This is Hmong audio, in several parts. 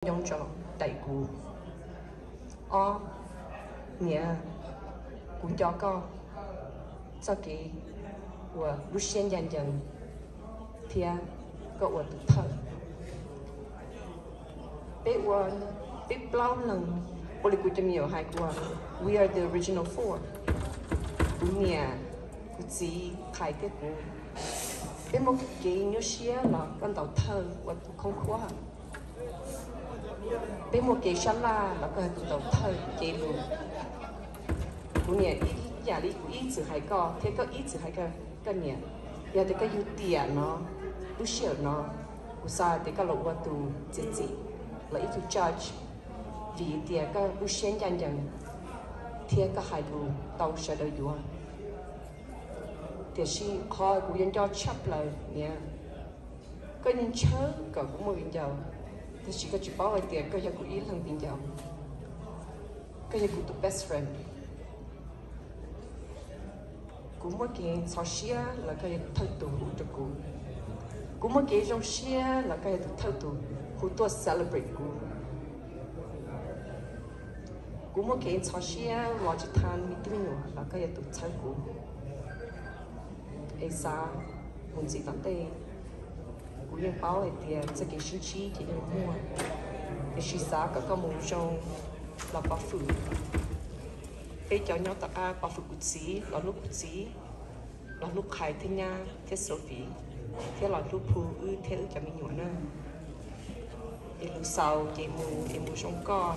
ncoo tso daim kuv. Ob, niam, kuv nco koj txoj kev ua lub siab ncaj ncees thiab koj ua tus thawj. Peb ua, peb plaub leeg, ua li kuv cov me nyuam hais kuv, we are the original four. Kuv niam, kuv txiv, Qhais thiab kuv. Peb muaj kev nyuaj siab los koj ntaus thawj ua tus khoob khuab. Peb muaj kev sab laj los koj yog tus ntaus thawj kev lus. Kuv niam, ib yam li kuv ib txwm hais koj thiab koj ib txwm hais koj niam, yog tias koj yug tiam no, lub sij hawm no, kuv xav tias koj los ua tus txiav txim los ib tug judge, vim tias koj lub siab ncaj ncees thiab koj hais lus tau sawv daws yuav. Tiam sis qhov kuv yuav nco tshaj plaws niam, koj yeej ntshaw kom kuv muaj viv ncaus, tab sis koj tsis paub hais tias koj yog kuv ib leeg viv ncaus. Koj yog kuv tus best friend. Kuv muaj kev ntxhov siab los koj yog thawj tus hu rau kuv. Kuv muaj kev zoo siab los koj yog tus thawj tus hu tuaj celebrate kuv. Kuv muaj kev ntxhov siab los tsis tau me tub me nyuam los koj yog tus txhawb kuv. Es xav mus ntxiv tom ntej, kuv yeej paub hais tias txoj kev sib ntsib ces yeej muaj, tiam sis xav kom koj mus zoo los pov hwm peb cov nyob tom qab, pov hwm kuv txiv los hlub kuv txiv, los hlub Qhais thiab Nyab thiab Sophie, thiab los hlub Phu wb thiab wb cov me nyuam na. Es lus xaus ces mus es mus zoo koj,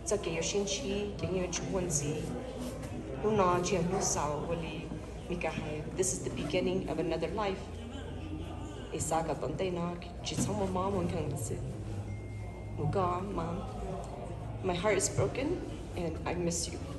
txoj kev yuav sib ntsib ces yeej yuav tsis muaj ntxiv. Hnub no tsis yog hnub xaus ua li Mis Kas hais, this is the beginning of another life. Es xav kom tom ntej no tsis txhob muaj mob muaj nkeeg xwb. Mus koj, Mom. My heart is broken and I miss you.